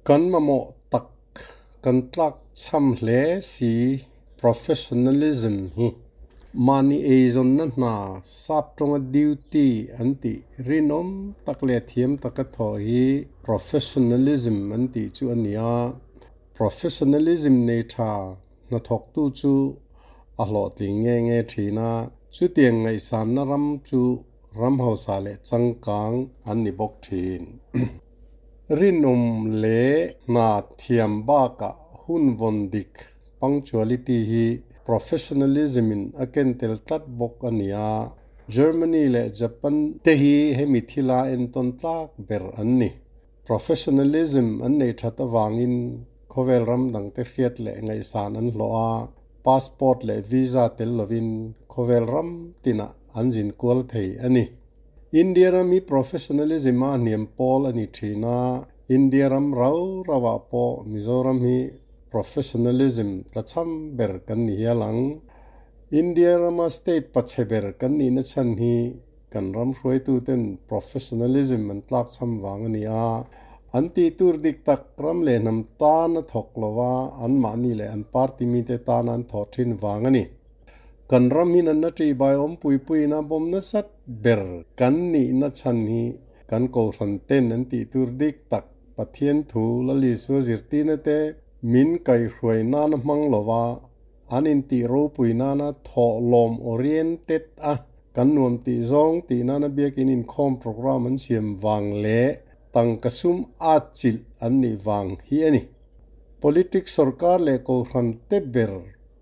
Kan mamawh tak, kan tlakchham hle si professionalism hi. Mahni eizawnna hna sap tawnga duty an tih rinawm tak leh thiam taka thawh hi professionalism an tih chu a ni a. Professionalism nei tha hnathawktu chu a hlawhtling nge nge thin a, chutiang ngaihsanna ram chu ram hausa leh changkang an ni bawk thin. Rinawm leh hna thiam bakah hun vawn dik, punctuality, hi professionalism in a ken tel tlat bawk a ni a, Germany leh Japan te hi hemi thila entawn tlak ber an ni. Professionalism an nei that avangin khawvel ram dangte hriat leh ngaihsan an hlawh a, passport leh visa tel lovin khawvel ram tinah an zin kual thei a ni. India ram hi professionalism a hniam pawl a ni thin a, India ram rau rauah pawh Mizoram hi professionalism tlachham ber kan ni hial ang. India rama state pachhe ber kan nihna chhan hi Kan ram hruaituten professionalism an tlakchham vang a ni a, an tih tur dik tak ram leh hnam tan a thawk lo va, anmahni leh an party mite tan an thawh thin vang a ni. Kan ram hi nanna ṭihbai awmpui puiin a bawm nasat ber kan nihna chhan hi kan kohhran ten an tih tur dik tak Pathian thu Lalisua zirtirna te min kaihhruai nana hmang lo va, an intih ropui nana thawh lawm oriented a Kan nuam tih zawng tih nana biakin inkhawm program an siam vang leh tangka sum at chilh an nih vang hi a ni. Politics sawrkar leh kohhran te ber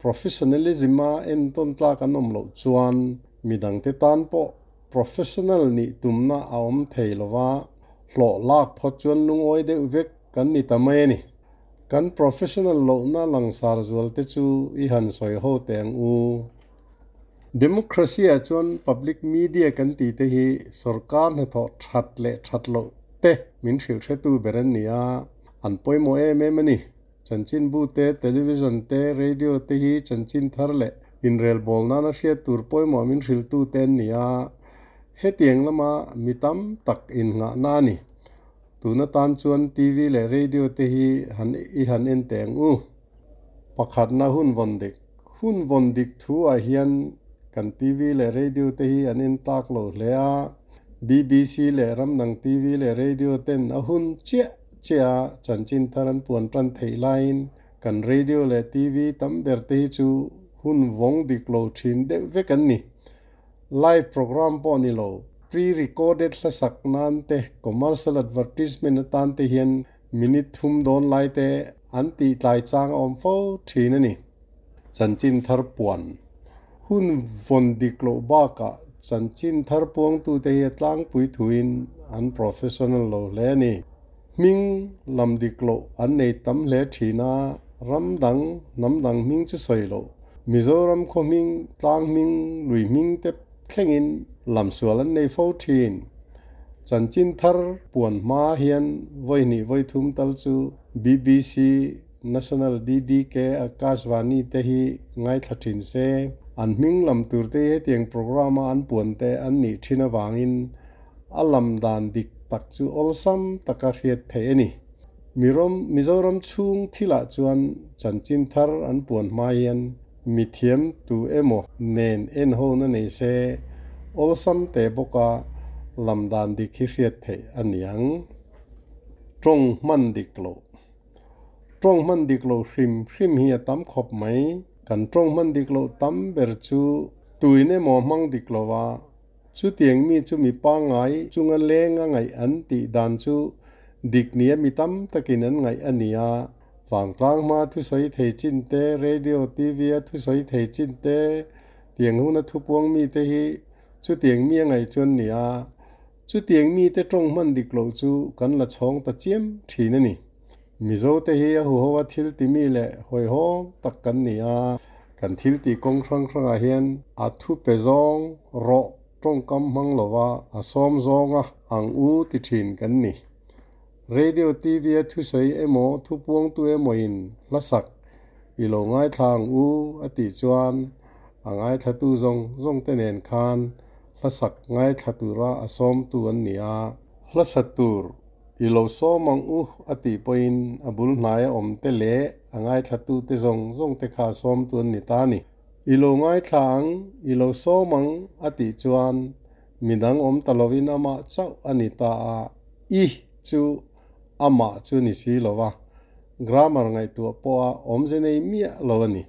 professionalism a entawn tlak an awm loh chuan midangte tan pawh professional nih tumna a awm thei lova, hlawh lak phawt chuan lungawi deuh vek kan ni ta mai a ni. Kan professional lohna langsar zual te chu i han sawi ho teh ang u. Democracy ah chuan public media kan tih te hi sorkar hnathawh that leh that loh te min hrilh hretu ber an ni a, an pawimawh em em a ni. Chanchinbu te, television te, radio te hi chanchin thar leh inrelbawl nana hriat tur pawimawh min hrilhtu te an ni a, hetiang lama mi tam tak innghahna a ni. Tun atan chuan TV leh radio te hi han i han en teh ang u. Pakhatna hun vawn dik. Hun vawn dik thu ah hian kan TV leh radio te hi an en tak lo hle a, BBC leh ramdang TV leh radio ten a hun chiah chiah a chanchin thar an puan tan theih laiin kan radio leh TV tam ber te hi chu hun vawng dik lo thin deuh vek an ni. Live program pawh ni lo, pre-recorded hlasak nan te, commercial advertisement atan te hian Minute thum dawn lai te an tih tlai chang a awm fo thin a ni. Chanchin thar puan. Hun vawn dik loh bakah chanchin thar puangtute hi a tlangpui thuin an professional lo hle a ni. Hming lam dik loh an nei tam hle thin a, ram dang, hnam dang hming chu sawi loh, Mizoram khaw hming, tlang hming, lui hming te thlengin lam sual an nei fo thin. Chanchin thar puan hma hian vawi hnih vawi thum tal chu BBC, National DDK, Akashvani te hi ngaithla thin se, an hming lam tur te hi hetiang program a an puan te an nih thin avangin a lam dan dik tak chu awlsam taka hriat theih a ni. Miram, Mizoram chhung thilah chuan chanchin thar an puan hma hian Mithiam tu emaw nen en ho na nei se, awlsam te bawka lam dan dik hi hriat theih a ni ang. Tawng hman dik loh. Tawng hman dik loh hrim hrim hi a tam khawp mai. Kan tawng hman dik loh tam ber chu tuin emaw hmang dik lo a, chutiang mi chu mi pangngai chunga leng a ngaih an tih dan chu dik nia mi tam takin an ngaih a ni a. Vangtlang hma thusawi thei chin te, radio, TV a thusawi thei chin te, tiang huna thupuang mite hi chutiang mi a ngaih chuan ni a, chutiang mite tawng hman dik loh chu kan la chhawng ta chiam thin a ni. Mizo te hi a huho a thil ti mi leh hawihhawm tak kan ni a, kan thil tih kawng hrang hrangah hian a thu pe zawng rawh tawngkam hmang lova a sawm zawnga ang u ti thin kan ni. Radio TV a thusawi emaw thupuangtu emaw in hlasak i lo ngaithla ang u a tih chuan a ngaithlatu zawng zawng te nen khan hlasak ngaithla tura a sawmtu an ni a. Hlasa tur I lo sawm ang u a tih pawhin a bul hnaia awm te leh a ngaithlatute zawng zawng te kha sawmtu an ni ta a ni. I lo ngaithla ang, i lo sawm ang a tih chuan midang awm ta lovin amah chauh a ni ta a, i chu amah chu ni si lo va, grammar ngaihtuah pawha awmze nei miah lo a ni.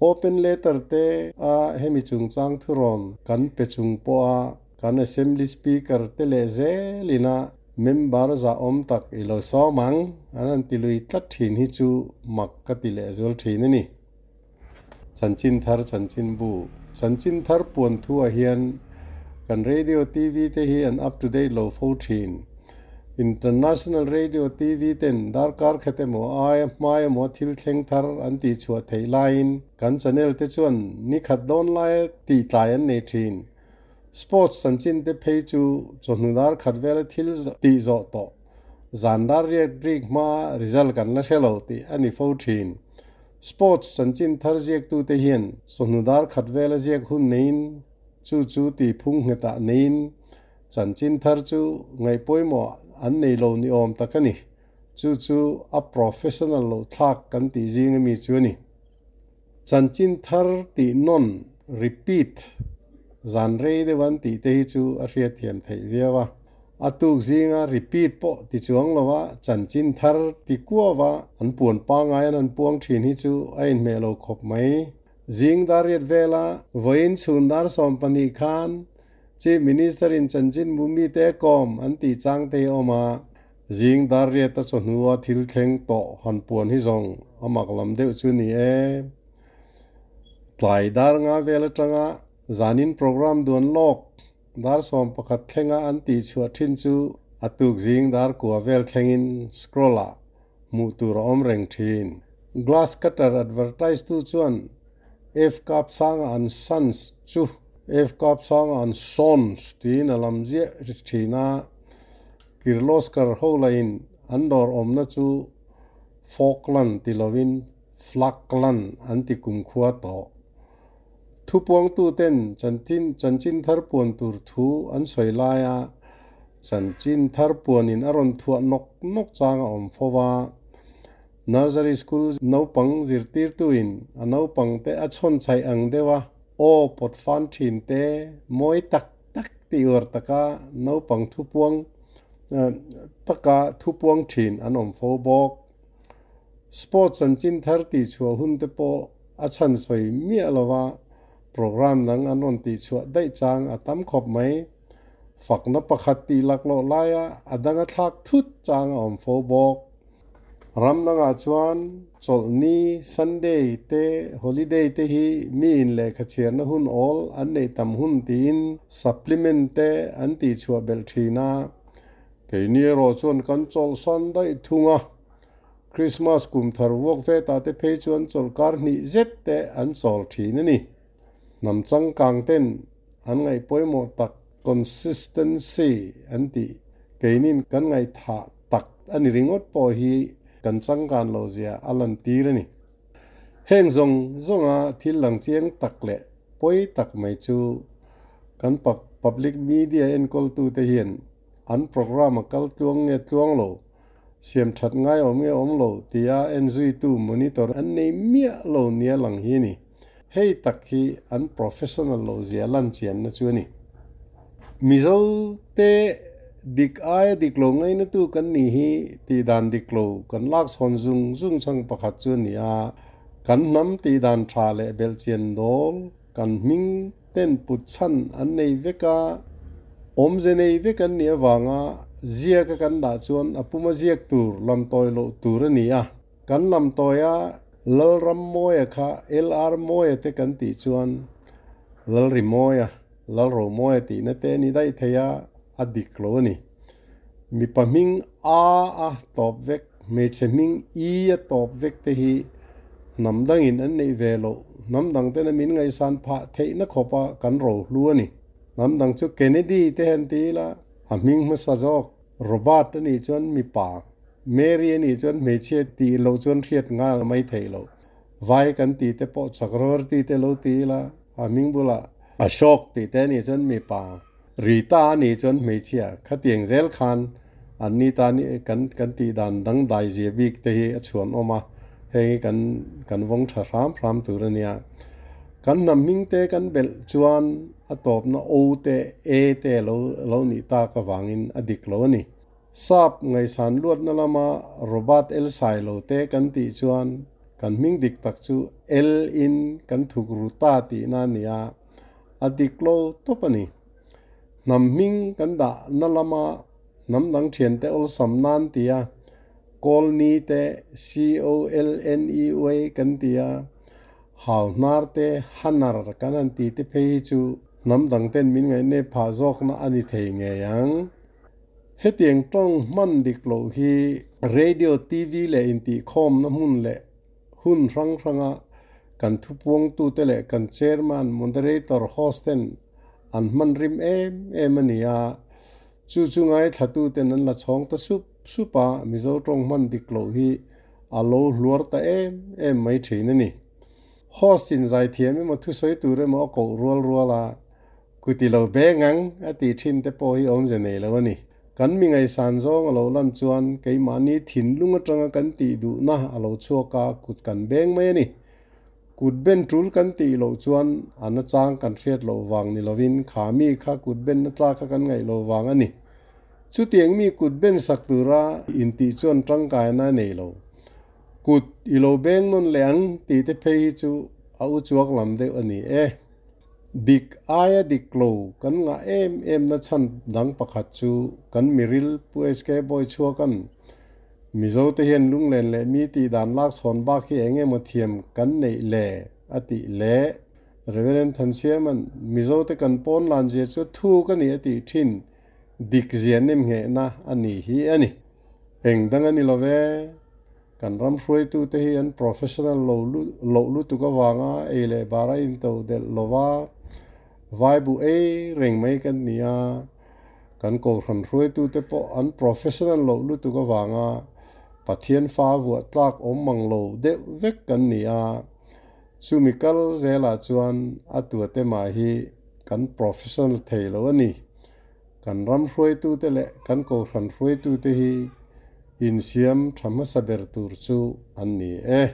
Open letter te a hemi chungchang thurawn kan pe chung pawha kan Assembly Speaker te leh zelina member zahawm tak i lo sawm ang an han ti lui tlat thin hi chu mak ka ti lehzual thin a ni. Chanchin thar chanchinbu Chanchin thar puan thuah hian kan radio TV te hi an up to date lo fo thin. International Radio TV ten darkar khat emaw aia hmai emaw thil thleng thar an tihchhuah theih laiin kan channel te chuan ni khat dawn laia tihtlai an nei thin. Sports chanchin te phei chu chawhnu dar khat vela thil tih zawh tawh zan dar riat rik hmaa result kan la hre lo tih a ni fo thin. Sports chanchin thar ziaktute hian chawhnu dar khat vela ziak hun neiin chu chu tihphung nghetah neiin Chanchin thar chu ngaih pawimawh an nei lo ni awm tak a ni. Chu chu a professional loh thlak kan tih zing ami chu a ni. Chanchin thar tih nawn, repeat, zan rei deuh an tih te hi chu a hriatthiam theih viau a. A tuk zinga repeat pawh ti chuang lova chanchin thar ti kuava an puan pangai an han puang thin hi chu a inhmeh lo khawp mai. Zing dar riat vela vawiin chhun dar 12 khan Chief Minister in chanchin mumite a kawm an tih chang te hi a awm a, zing dar riat a chawhnua thil thleng tawh han puan hi zawng a mak lam deuh chu ni e. Tlai dar nga vel atanga zanin program duan lawk dar 11 thlenga an tih chhuah thin chu a tuk zing dar kua vel thlengin scroll ah hmuh tur a awm reng thin. Glass cutter advertise tu chuan F Kapsanga an Sons chu F Kapsanga an Sons tiin a lam ziah thin a, Kirloskar ho lahin an dawr awmna chu Falkland ti lovin Flakland an ti kumkhua tawh. Thupuangtuten chanchin thar puan tur thu an sawi laia chanchin thar puanin a rawn thuah nawk nawk chang a awm fo va. Nursery school naupang zirtirtuin a naupangte a chhawn chhaih ang deuh a, aw pawt fan thin te, mawi tak tak tih uar taka naupang thupuang taka thupuang thin an awm fo bawk. Sports chanchin thar tihchhuah hun te pawh a chhan sawi miah lova program dang an rawn tihchhuah daih chang a tam khawp mai. Fakna pakhat tih laklawh laia a dang a thlak thut chang a awm fo bawk. Ram dangah chuan chawlhni, Sunday, te holiday te hi mi in lehkha chhiarna hun awl an neih tam hun tiin supplement te an tihchhuah belh thin a. Keini erawh chuan kan chawlhsan daih thung a. Christmas kum thar vuak vetah te phei chuan chawlhkar hnih zet te an chawl thin a ni. Hnam changkang ten an ngaih pawimawh tak consistency an tih keinin kan ngaihthah tak a ni ringawt pawh hi kan changkan loh zia a lantir a ni. Heng zawng zawnga thil lang chiang tak leh pawi tak mai chu kan public media enkawltute hian an program a kal tluang nge tluang lo, siam that ngai awm nge awm lo tia enzuitu monitor an nei miah lo nia lang hi a ni. Hei tak hi an professional loh zia lan chianna chu a ni. Mizo te dik aia dik lo ngainatu kan nih hi tih dan dik lo kan lak chhawn zung zung chhang pakhat chu a ni a, kan hnam tih dan tha leh belhchian dawl kan hming ten put chhan an nei vek a, awmze nei vek an nih avanga ziaka kan dah chuan a puma ziak tur lam tawi loh tur a ni a. Kan lam tawia Lalrammawia kha LR Mawia te kan tih chuan Lalrimawia, Lalromawia tihna te a ni daih thei a, a dik lo a ni. Mipa hming A a tawp vek, hmeichhe hming I a tawp vek te hi hnam dangin an neih ve loh, hnam dang tena min ngaihsan phah theihna khawpa kan rohlu a ni. Hnam dang chu Kennedy te han ti ila, a hming hmasa zawk Robert a nih chuan mipa, Mary a nih chuan hmeichhia tih loh chuan hriat nghal mai theih loh. Vai kan tih te pawh Chakravarti te lo ti ila, a hming bulah Ashok tih te a nih chuan mipa, Rita a nih chuan hmeichhia. Khatiang zel khan An ni tan hi kan kan tih dan dangdai zia bik te hi a chhuan awm a, heng hi kan kan vawng tha hram hram tur a nia. Kan hnam hming te kan belh chuan a tawpna O te E te lo lo nih tak avangin a dik lo a ni. Sap ngaihsan luatna lama Robert L Sailo te kan tih chuan kan hming dik tak chu L in kan thuk ru ta tihna a ni a, a dik lo tawp a ni. Hnam hming kan dah na lama hnam dang thiante awlsam nan tia Colney te C-O-L-N-E-Y kan ti a, hau hnar te Hanar kan han ti te phei hi chu hnam dang ten min ngaihnep phah zawkna a ni thei ngei ang. Hetiang tawng hman dik loh hi radio, TV leh intihkhawmna hmun leh hun hrang hranga kan thupuangtute leh kan chairman, moderator, host ten an hman rim em em a ni a, chu chu ngaithlatuten an la chhawng ta sup sup a, Mizo tawng hman dik loh hi a lo hluar ta em em mai thin a ni. Host in zaithiam emaw thusawi tur emaw a koh rual rual a, Kuti lo beng ang a tih thin te pawh hi awmze nei lo a ni. Kan mi ngaihsan zawng a lo lan chuan keimahni thinlung atanga kan tih duhna a lo chhuak a, kut kan beng mai a ni. Kut ben tul kan tih loh chuan a nachang kan hriat loh vang ni lovin kha mi kha kut benna tlak kha kan ngaih loh vang a ni. Chutiang mi kut ben sak tura intih chuan tangkaina a nei lo. Kut i lo beng nawn leh ang tih te phei hi chu a u chuak lam deuh a ni e. Dik aia dik lo kan ngah em em na chhan dang pakhat chu kan miril Pu SK Bawi chhuakan Mizo te hian lunglen leh mi tih dan lak chhawn bak hi eng emaw thiam kan neih le a tih leh Reverend Thansiama'n Mizo te kan pawn lan zia chu thuk a ni a tih thin dik zia nemnghehna a ni hi a ni. Eng dang a ni lo ve. Kan ram hruaitute hi an professional lo loh lutuk avanga ei leh bar a into delh lova vai bu ei reng mai kan ni a, kan kohhran hruaitute pawh an professional loh lutuk avanga Pathian fa vuah tlak awm mang lo deuh vek kan ni a, chumi kal zelah chuan a tuate mah hi kan professional thei lo a ni. Kan ram hruaitute leh kan kohhran hruaitute hi insiam tha hmasa ber tur chu an ni e.